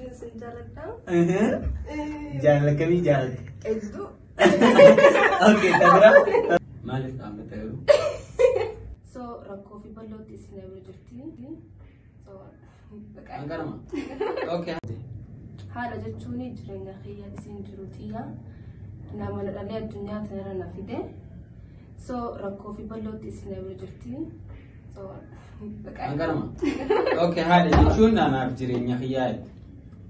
Hedduun isin jaalladha. Jaalala kamii jaalatta? Hedduu. Okay, tabiraa. Maaliif qaanfatta garuu? So rakkoo fi bal'ootti isin bira jirti. So Hanqarama. Okay. Haadha jechuun jireenya kiyya isin jiru tiyya nama na dhalee addunyaa tanarra na fide. So rakkoo fi bal'ootti isin bira jirti. So Hanqarama. Okay, haadha jechuun anaaf jireenya kiyyaa.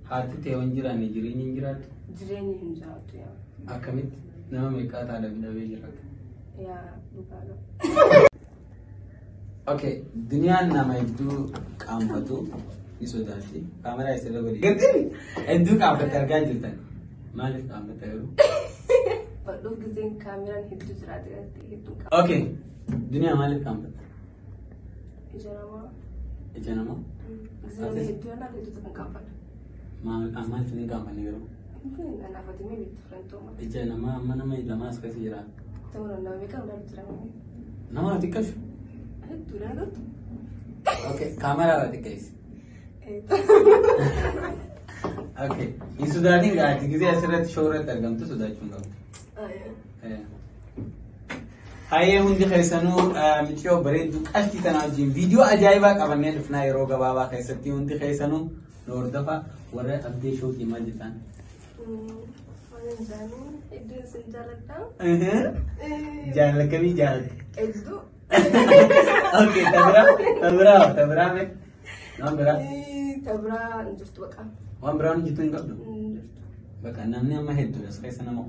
Haati ta'e waan jiraanne jireenyi hin jiraattu. Jireenyi hin jiraattu yaa. Akkamitti nama meeqaa haadha dhabee jiraata? Yaa, dhugaadha. Okay, duniyaan nama hedduu qaanfatu ni sodaatti. Kaameraa isirra godhi. Gartee hedduu qaanfatte argaa jirtan. Maaliif qaanfatta garuu? Bal'oof giseen kaameraan hedduu jiraate hedduu qaba. Okay, duniyaa maaliif qaanfatta? Ija namaa. Ija namaa? Giseen hedduu naaf hedduutu kan qaanfadha. Maaliif hin qaanfanne garuu? Anaaf ati mee beektu filantooma. Ija namaa amma nama lamaa as keessa jira. Ta'uu nama meeqa ilaalu jira? Nama xiqqashu. Hedduu ilaalu. Okay, kaameraa irraa xiqqeessi. Okay, hin sodaatin gaati gisee asirratti show irratti argamtu sodaachuu hin qabdu. Hayyee, hundi keessanuu micciyoo bareedduu qashtii tana wajjin viidiyoo ajaa'ibaa qabannee dhufnaa yeroo gabaabaa keessatti. Hundi keessanuu nu hordofa. Warra abdee showtii maal jettaan? Waan hin jaanii hedduun isin jaalladha. Jaalala kamii jaalatta? Hedduu. Okay, tabiraa, tabiraa, tabiraa mee? Waan biraa? Tabiraa hin jirtu baqa. Waan biraa hin jirtu hin qabdu? Hin jirtu. Bakka namni amma hedduudha as keessa nama